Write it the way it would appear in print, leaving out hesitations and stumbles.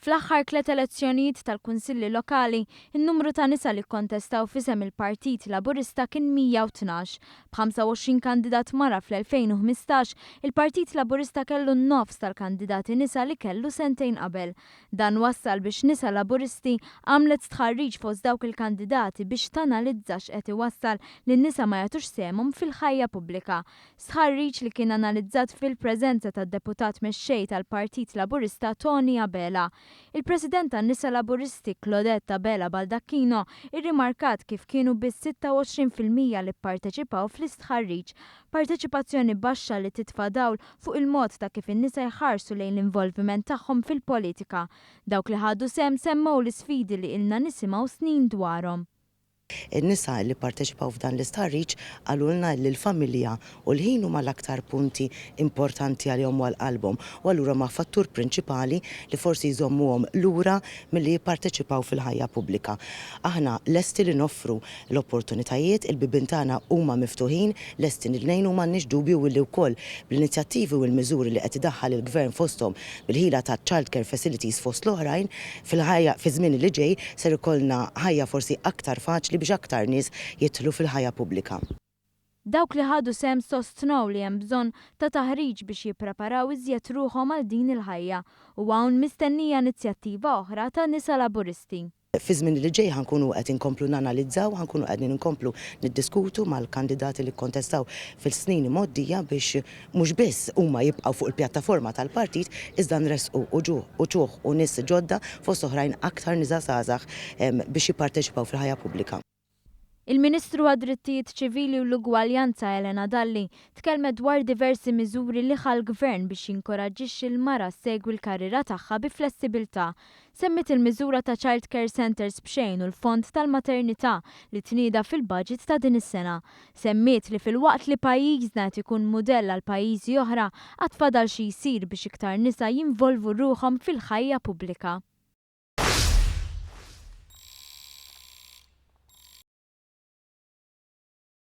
Fl-aħħar tlet elezzjonijiet tal-Kunsilli Lokali, in-numru ta' nisa li kkontestaw f'isem il-Partit Laburista kien 112. B'25 kandidat mara fl-2015, il-Partit Laburista kellu n-nofs tal-kandidati nisa li kellu sentejn qabel. Dan wassal biex Nisa Laburisti għamlet stħarriġ fost dawk il-kandidati biex tanalizza x'qed iwassal li n-nisa ma jagħtux sehemhom fil-ħajja pubblika. Stħarriġ li kien analizzat fil-preżenza tad-Deputat Mexxej tal-Partit Laburista Toni Abela. Il-President tan-Nisa Laburisti Claudette Abela Baldacchino irrimarkat kif kienu biss 26% li pparteċipaw fl-istħarriġ, parteċipazzjoni baxxa li titfa' dawl fuq il-mod ta' kif in-nisa jħarsu lejn l-involviment tagħhom fil-politika. Dawk li ħadu sehem semmew l-isfidi li ilna nisimgħu snin dwarhom. In-nisa li pparteċipaw f'dan l-istħarriġ qalulna li l-familja u l-ħin huma l-aktar punti importanti għalihom u għal qalbhom u allura huma fattur prinċipali li forsi jżommuhom lura milli jipparteċipaw fil-ħajja pubblika. Aħna lesti li noffru l-opportunitajiet, il-bibien tagħna huma miftuħin, lesti li ngħinu u m'għandniex dubju illi wkoll bl-inizjattivi u l-miżuri li qed idaħħal il-Gvern fosthom bil-ħila ta' child care facilities fost l-oħrajn, Fil-ħajja, fiż-żmien li ġej, ser ikollna ħajja forsi aktar faċli biex aktar nies jidħlu fil-ħajja pubblika. Dawk li ħadu sehem sostnew li hemm bżonn ta' taħriġ biex jippreparaw iżjed ruħhom għal din il-ħajja u hawn mistennija inizjattiva oħra ta' Nisa Laburisti. Fiż-żmien li ġej ħa nkunu qed inkomplu nanalizzaw, ħa nkunu qegħdin inkomplu niddiskutu mal-kandidati li kkontestaw fil-snin imgħoddija biex mhux biss huma jibqgħu fuq il-pjattaforma tal-partit iżda nressqu uċuħ u nies ġodda fost oħrajn aktar nisa żgħażagħ biex jipparteċipaw fil-ħajja pubblika. Il-Ministru għad-Drittijiet Ċivili u l-Ugwaljanza Helena Dalli tkellmet dwar diversi miżuri li ħa l-Gvern biex jinkoraġġixxi l-mara ssegwi l-karriera tagħha bi flessibilità. Semmiet il-miżura ta' child care centres b'xejn u l-fond tal-maternità li tnieda fil-budget ta' din is-sena. Semmiet li filwaqt li pajjiżna qed ikun mudell għal pajjiżi oħra, għad fadal xi jsir biex iktar nisa jinvolvu ruħhom fil-ħajja pubblika.